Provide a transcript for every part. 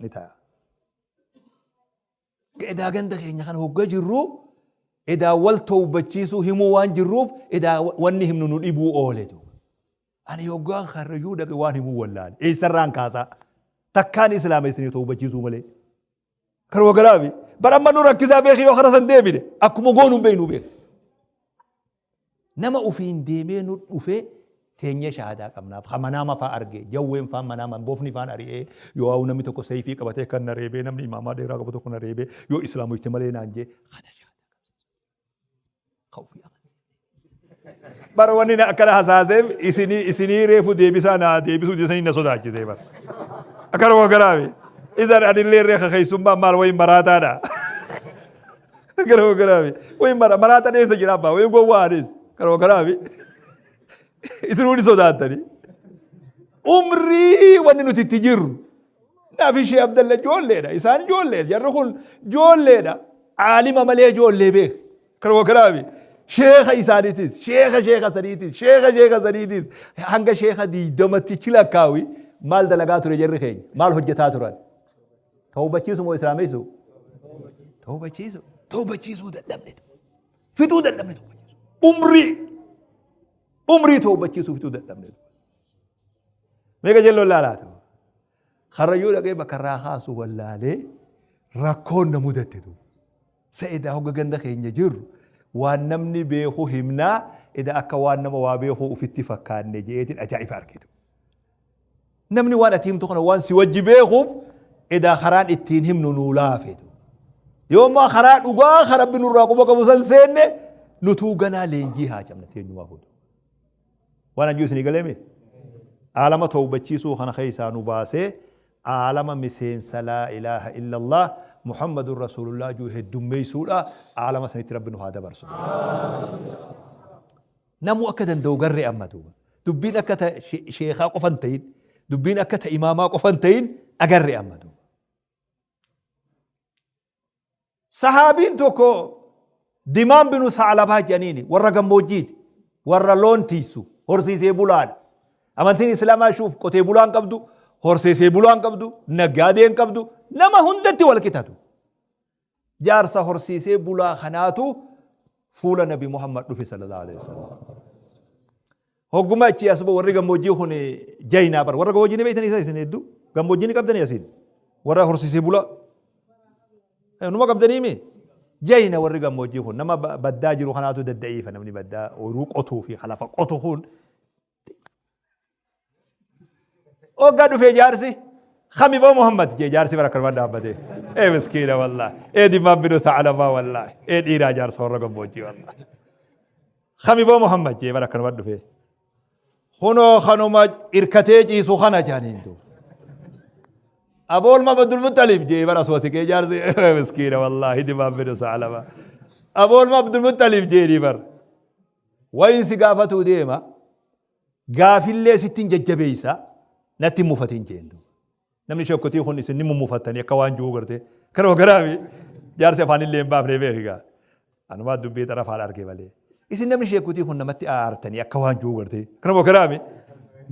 Ni ta'a. Edaa ganda keenya kana hogga jirru edaa wal towbachiisuu himuu waan jirruuf edaa wanni himnu nu dhibuu oole duuba. Ani hoggaan karrayyuu dhaqe waan himuu wallaale. Eessarraan kaasaa? Takkaan islaama isinii towbachiisuu malee. Kanuma galaafi. Bara amma nu rakkisaa beeki yoo kara san deebine akkuma goonu hin beeknu beeki. Nama ufiin deemee nu dhufee teenyee shahaadaa qabnaaf. Ka manaama faa arge, jawween faan manaama, bofni faan ari'ee, yoo hawwu namni tokko seeyfii qabatee kan na reebee, namni imaamaa dheeraa qabu tokko na reebee, yoo islaamoyte malee naan jee, kana shahaadaa qabsiisa. Ka ufii amansiifne. Bara wanni na akkana hasaaseef isinii isinii reefu deebisaa naa deebisuu isanii na sodaachisee bara. Akkanuma garaafi. Isan anillee reefa keessummaa maal wayiin maraataadha. Akkanuma garaafi. Wayiin mara maraata dheessa jira abbaa wayiin gowwaa anis. Akkanuma garaafi. Isinuu ni sodaattani. Umrii wanni nuti itti jirru. Naaf ishee Abdalla ijoolleedha. Isaan ijoolleedha. Jarri kun ijoolleedha. Aalima malee ijoollee beek. Kanuma kanaafi sheekha isaaniitis, sheekha sheekha saniitis, sheekha sheekha saniitis hanga sheekha 20tti chi lakkaawi maal dalagaa ture jarri keenya? Maal hojjetaa turan? Tawbachiisu moo islaameessu? Tawbachiisu. Tawbachiisuu dadhabne. Fixuu dadhabne tawbachiisu. Umrii. Umrii tawbachiisuu fixuu dadhabne. Meeqa jelloon laalaatu? Karrayyuu dhaqee bakka irraa kaasu wallaalee rakkoon na mudatte duuba. Sa edaa hogga ganda keenya jirru waan namni beeku himnaa eda akka waan nama waa beekuu ufitti fakkaanne je'eetiin ajaa'iba arge duuba. Namni waan ati himtu kana waan si wajji beekuuf edaa karaan ittiin himnu nuu laafe duuba. Yoo ammaa karaa dhugaa ka Rabbi nurraa quba qabu san seenne nutuu ganaa leenjii haajamna teenyumaa fuudhu. Waan ajjuu isinii galeemi? Aalama towbachiisuu kana keessaa nu baasee aalama miseensa laa ilaaha illallah Muhammadun Rasuulullah juu heddummeessuudha. Aalama sanitti Rabbi nu haa dabarsu. Namuu akka danda'u garree amma duuba. Dubbiin akka ta sheekaa qofa hin ta'in, dubbiin akka ta imaamaa qofa hin ta'in agarree amma duuba. Sahaabiin tokko Dimaam binu Sa'labaa jedhaniini warra gammoojjiiti. Warra loon tiisu horsiisee bulaadha. Amantiin Islaamaa shuuf qotee bulaan qabdu, horsiisee bulaan qabdu, naggaadee hin qabdu, nama hundatti wal qixatu. Jaarsa horsiisee bulaa kanaatu fuula Nabi Muhammad dhufe sallallahu alaihi wasallam. Hogguma achii as warri gammoojjii kun jaynaa bar warra gammoojjii ni beektanii isa isin hedduu gammoojjii ni qabdanii asiin warra horsiisee bulaa numa qabdanii mi jayna warri gammoojjii kun nama baddaa jiru kanaatu dadda'iifa namni baddaa ooyiruu qotuu fi lafa qotu kun Hoggaa dhufee jaarsi kami boo Muhammad jee jaarsi bara akkanuma dhaabbatee. Ee miskiina wallaahi. Ee dimaan binu tha'alabaa wallaahi. Ee dhiiraa jaarsa warra gammoojjii wallaahi. Kami boo Muhammad jee bara akkanuma dhufee. Kunoo kanuma irkatee ciisu kana jaaniin duuba. Aboolma Abdul Muxalib jee bara asuma siqee jaarsi miskiina wallaahi dimaan binu tha'alabaa. Aboolma Abdul Muxalib jeeni bara. Wayin si gaafatuu deema. Gaafillee sittin jajjabeessa natti hin mufatin jeen duuba. Namni shekkotii kun isin ni mummufattanii akka waan jiru gartee. Kanuma garaafi jaarsi afaanillee hin baafnee beeki gaa. Anumaa dubbii xarafaan arge malee. Isin namni sheekkotii kun namatti aartanii akka waan jiru gartee. Kanuma garaafi.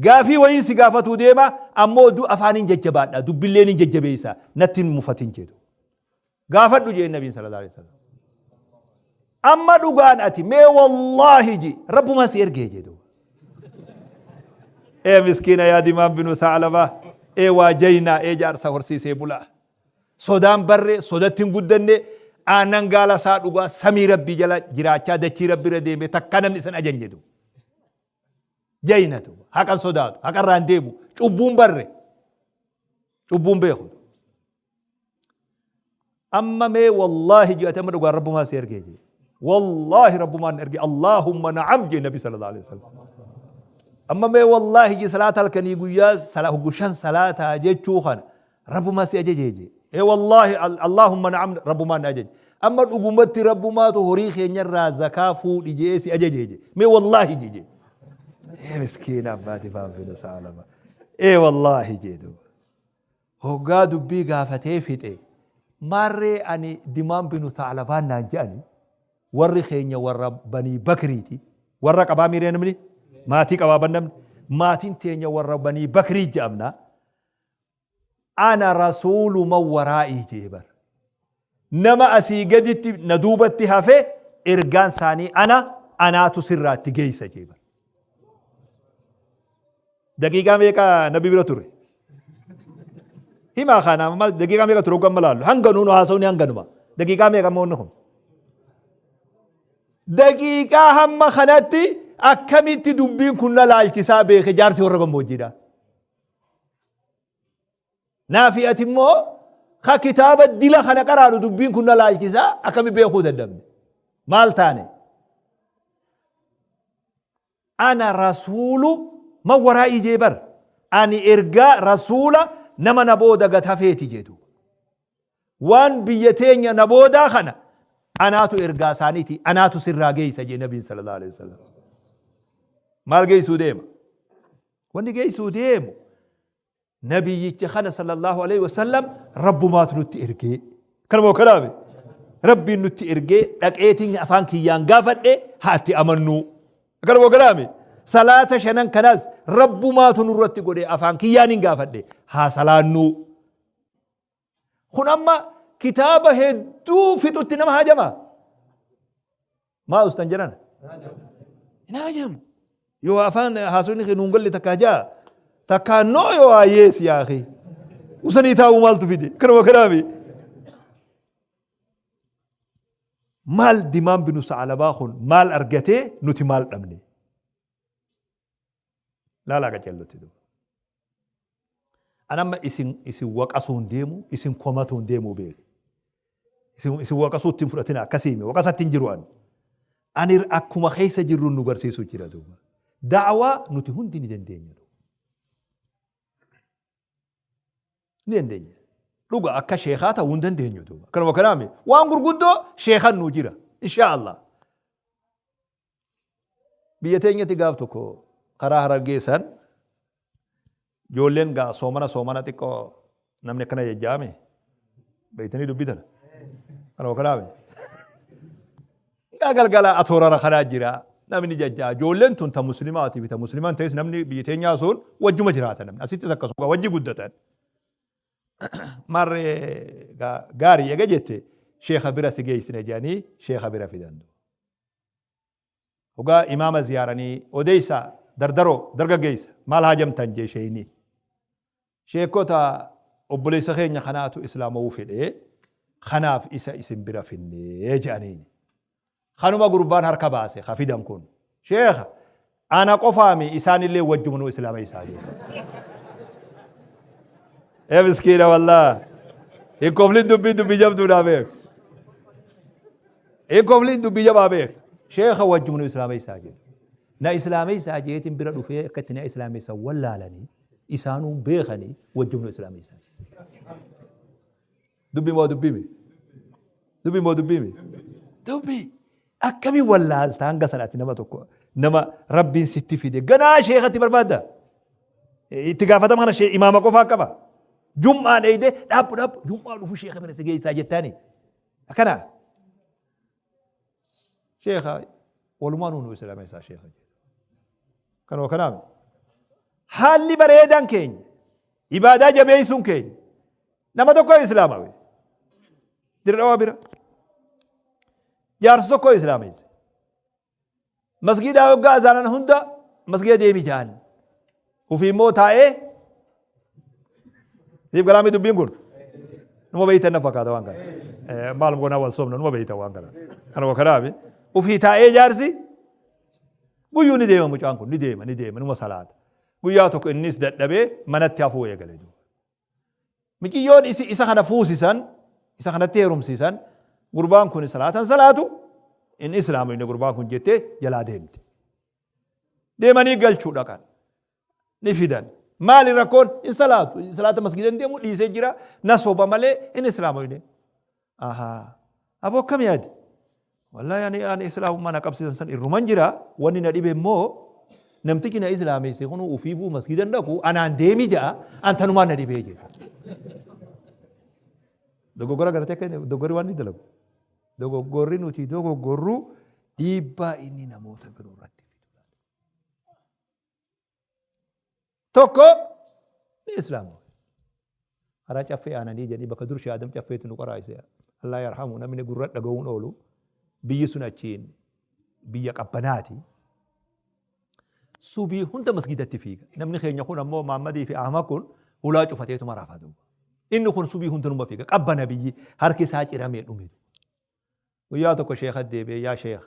Gaafii wayiin si gaafatuu deema ammoo du afaaniin jajjabaadha dubbilleen hin jajjabeessa natti hin mufatin jedhu. Gaafadhu jeen nabiin sallallahu alaihi wasallam. Amma dhugaan ati mee wallaahi ji rabbumaa si ergee jedhu. Ee miskiina yaa dimaan binu tha'labaa ee waa jaynaa ee jaarsa horsiisee bulaa. Sodaan barre sodatti hin guddanne aannan gaala isaa dhugaa samii rabbii jala jiraachaa dachii rabbi irra deeme takka namni isan ajanje jedhu. Jaynatu haqan sodaatu haqarraa hin deemu cubbuun barre cubbuun beeku. Amma mee wallaahi jedhate amma dhugaan rabbumaa si ergee jee. Wallaahi rabbumaan na erge Allaahumma na'am jee nabi sallallahu alaihi wasallam. Amma mee wallaahi jee salaata halkanii guyyaa sala hoggu shan salaataa jechuu kana rabbumaa si ajajee jee. Ee wallaahi Allaahumma na'am rabbumaan na ajaje. Amma dhugumatti rabbumaatu horii keenyarraa zakaa fuudhi jee si ajajee jee. Mee wallaahi jee jee. Ee miskiina abbaati faanfinu saalama. Ee wallaahi jee duuba. Hoggaa dubbii gaafatee fixe, maarree ani Dimaam binu Tha'labaan naan je'ani, warri keenya warra Banii Bakriiti, warra qabaa miiree namni? Maatii qabaa ban namni? Maatiin teenya warra Banii Bakrii je'amna. Ana rasuulu man waraa'ii jee bar. Nama asii gaditti na duubatti hafe ergaan isaanii ana anaatu sirraatti geeysa jee bar. Daqiiqaa meeqa nabi bira ture? Himaa kana maal daqiiqaa meeqa ture hoggan laallu? Hanga nuun haasawni hanganuma. Daqiiqaa meeqa immoo inni kun? Daqiiqaa hamma kanatti akkamitti dubbiin kun na laalchisaa beeke jaarsi warra gammoojjiidha. Naafi ati immoo ka kitaaba dila kana qaraanu dubbiin kun na laalchisaa akkami beekuu dadhabne? Maal taane? Ana rasuulu man waraa'ii jee bar. Ani ergaa rasuula nama na booda gad hafeeti jee duuba. Waan biyya teenya na boodaa kana anaatu ergaa isaaniiti anaatu sirraa geeysa jee nabiin sallallahu alaihi wasallam. Maal geeysuu deema? Wanni geeysuu deemu Nabiyyicha kana sallallahu alaihi wasallam Rabbumaatu nutti ergee. Kanuma kanaame Rabbiin nutti ergee dhaqeetiin afaan kiyyaan gaafadhe haatti amannuu. Kanuma kanaame salaata shanan kanas Rabbumaatu nurratti godhe afaan kiyyaan hin gaafadhe haa salaannuu. Kun amma kitaaba hedduu fixutti nama haajama. Maa ustan jedhan? Hin haajamu. Yoo afaan haasofni kee nuun galle takkaa jaa takkaa noo yoo yees yaa akhi. Usanii taa'uu maaltu fide? Kanuma kanaami. Maal dimaan binu sa'alabaa kun maal argatee nuti maal dhabne? Laalaa qaceellotti duuba. An amma isin isin waqasuu hin deemu, isin komatuu hin deemu beeki. Isin isin waqasuu ittiin fudhatina akkasii hime waqasatti hin jiru an. Ani akkuma keessa jirru nu garsiisuu jira duuba. Da'awaa nuti hundi ni dandeenya duuba. Ni dandeenya. Dhuga akka sheekaa ta'uu hin dandeenyu duuba. Kanuma kanaami waan gurguddoo sheekan nu jira. Inshaa Allah. Biyya teenyatti gaaf tokko karaa Harargee san ijoolleen gaa soomana soomana xiqqoo namni akkana jajjaame beektanii dubbii tana. Kanuma kanaami. Gaa galgala atoorara kanaa jira namni jajjaa ijoolleen tun ta muslimaatii fi ta musliman ta'es namni biyya teenyaa sun wajjuma jiraata namni asittis akkasuma wajji guddatan. Marree gaarii eega jette sheekha bira si geessine jedhanii sheekha bira fidan. Hogaa imaama ziyaaranii odeeysa dardaroo dargaggeeysa maal haajamtan jee sheeyni. Sheekota obboleessa keenya kanaatu islaamawuu fedhee kanaaf isa isin bira finnee je'aniini. Kanuma gurbaan harka baase ka fidan kun. Sheekha ana qofaami isaanillee wajjumanuu islaameysaa jee. Ee miskiina wallah. Hin koflin dubbii dubbii jabduudhaa beek. Hin koflin dubbii jabaa beek. Sheekha wajjumanuu islaameysaa jee. Na islaameysaa jeetiin bira dhufee akka itti na islaameysan wallaalanii isaanuu beekanii wajjumanuu islaameysaa jee. Dubbii moo dubbii mi? Dubbii moo dubbii mi? Dubbii. Akkamiin wallaalta hanga sanatti nama tokko nama rabbiin sitti fide ganaa sheekatti barbaadda. Itti gaafatama kana shee imaama qofaa qaba. Jum'aan eeyde dhaabbu dhaabbu jum'aa dhufu sheeka bira si geessaa jettaani. Akkana. Sheekha walumaa nuunu islaameessaa sheekha. Kanuma kanaami. Haalli bareedaan keenya ibaadaa jabeessuun keenya Nama tokko islaamawe. Dirdhawa bira. Jaarsa tokko islaameesse. Masgiidaa hoggaa azaanan hunda masgiida deemi ja'an. Ufii immoo taa'ee siif galaamii dubbiin kun. Numa beeytan na fakkaata waan kana. Maalum goonaa wal soomna numa beeytan waan kana. Kanuma kanaafi ufii taa'ee jaarsi guyyuu ni deema mucaan kun ni deema ni deema numa salaata. Guyyaa tokko innis dadhabee manatti hafuu eegale. Miciyyoon isi isa kana fuusisan, isa kanatti heerumsiisan, gurbaan kun salaatan salaatu, inni islaamu inni gurbaan kun jettee jalaa deemte. Deemanii galchuu dhaqan. Ni fidan. Maali rakkoon? Hin salaatu. Salaata masgiida hin deemu dhiisee jira. Na soba malee hin islaamu inni. Ahaa. Aboo akkam yaadi? Wallaahi ani ani islaamummaa na qabsiisan san irruman jira. Wanni na dhibe immoo namtichi na islaamesse kun ufiifuu masgiida hin dhaqu anaan deemi ja'a an tanumaan na dhibee jedhe. Dogoggora gartee akka inni dogoggorri waan inni dalagu. Dogoggorri nuti dogoggorru dhiibbaa inni namoota biroo irratti fidu. Tokko ni islaama. Karaa caffee aananii jedhanii bakka dur Shee Adam caffeetti nu qaraayise. Allah yarhamu namni gurra dhaga'uun oolu. Biyyi sun achiin biyya qabbanaati. Subii hunda masgidatti fiiga. Namni keenya kun ammoo Maammadii fi Ahmad kun hulaa cufateetuma rafa duuba. Inni kun subii hundanuma fiiga. Qabbana biyyi harki isaa ciramee dhume. Guyyaa tokko sheekha deebi'ee yaa sheekha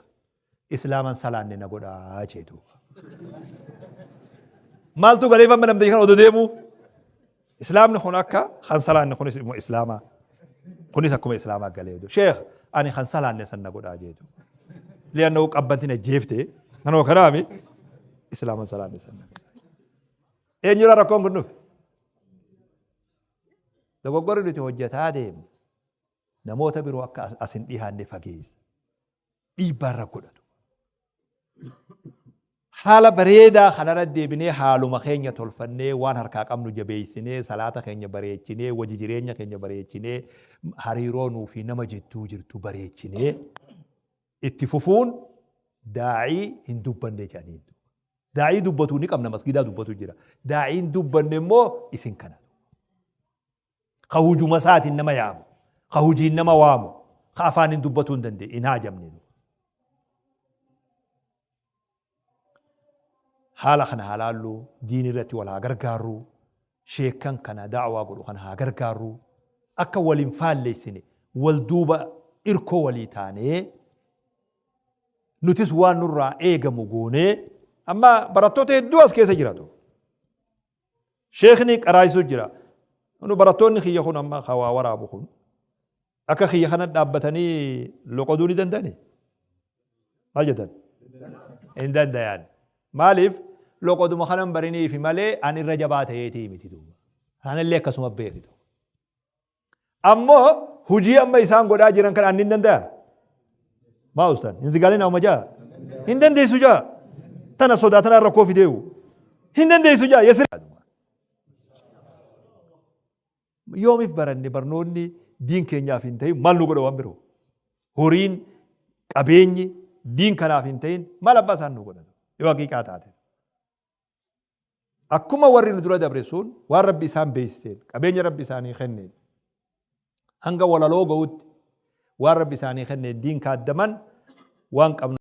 islaaman salaanne na godhaa jee duuba. Maaltu galeef amma namtichi kana odoo deemuu? Islaamni kun akka kan salaanne kunis immoo islaamaa. Kunis akkuma islaamaa galee odoo. Sheekh ani kan salaanne san na godhaa jee duuba. Li'annahu qabbanti na jeefte kanuma kanaami islaaman salaanne san na godhaa. Eenyurraa rakkoon kun dhufe? Dogoggorri nuti hojjetaa deemne namoota biroo akka as hin dhihaanne fageessa. Dhiibbaa irra godhatu. Haala bareedaa kanarra deebinee haaluma keenya tolfannee waan harkaa qabnu jabeessinee salaata keenya bareechinee wajji jireenya keenya bareechinee hariiroo nuu fi nama jidduu jirtu bareechinee itti fufuun daa'ii hin dubbanne jedhaniin. Daa'ii dubbatu ni qabna masgidaa dubbatu jira. Daa'iin dubbanne immoo isin kana. Ka hujuma isaatiin nama yaamu, ka hujiin nama waamu, ka afaaniin dubbatuu hin dandeenye, hin haajamne. Haala kana haa laallu, diin irratti wal haa gargaarru, sheekkan kana da'waa godhu kana haa gargaarru, akka wal hin faalleessine, wal duuba irkoo walii taanee, nutis waan nurraa eegamu goonee, amma barattoota hedduu as keessa jiratu. Sheekni qaraayisuu jira. Kun barattoonni kiyya kun amma ka waa waraabu kun akka kiyya kana dhaabbatanii loqoduu ni danda'anii? Maal jettan? Hin dandayan. Maaliif loqoduma kanan bariniifi malee an irra jabaa ta'eetii miti duuba. Anillee akkasuma beekitu. Ammoo hujii amma isaan godhaa jiran kana anni hin danda'a? Maa ustan? Hin zigaalin amma jaa? Hin dandeessu jaa? Tana sodaa tana rakkoo fideewu. Hin dandeessu jaa? Yesir. Yoomiif baranne barnoonni diin keenyaaf hin ta'in maal nu godha waan biroo? Horiin qabeenyi diin kanaaf hin ta'in maal abbaa isaan nu godha? Yoo haqiiqaa taate. Akkuma warri nu dura dabre sun waan Rabbi isaan beeksiseen, qabeenya Rabbi isaanii kenneen, hanga walaloo ga'utti waan Rabbi isaanii kenneen diin kaaddaman waan qabnu.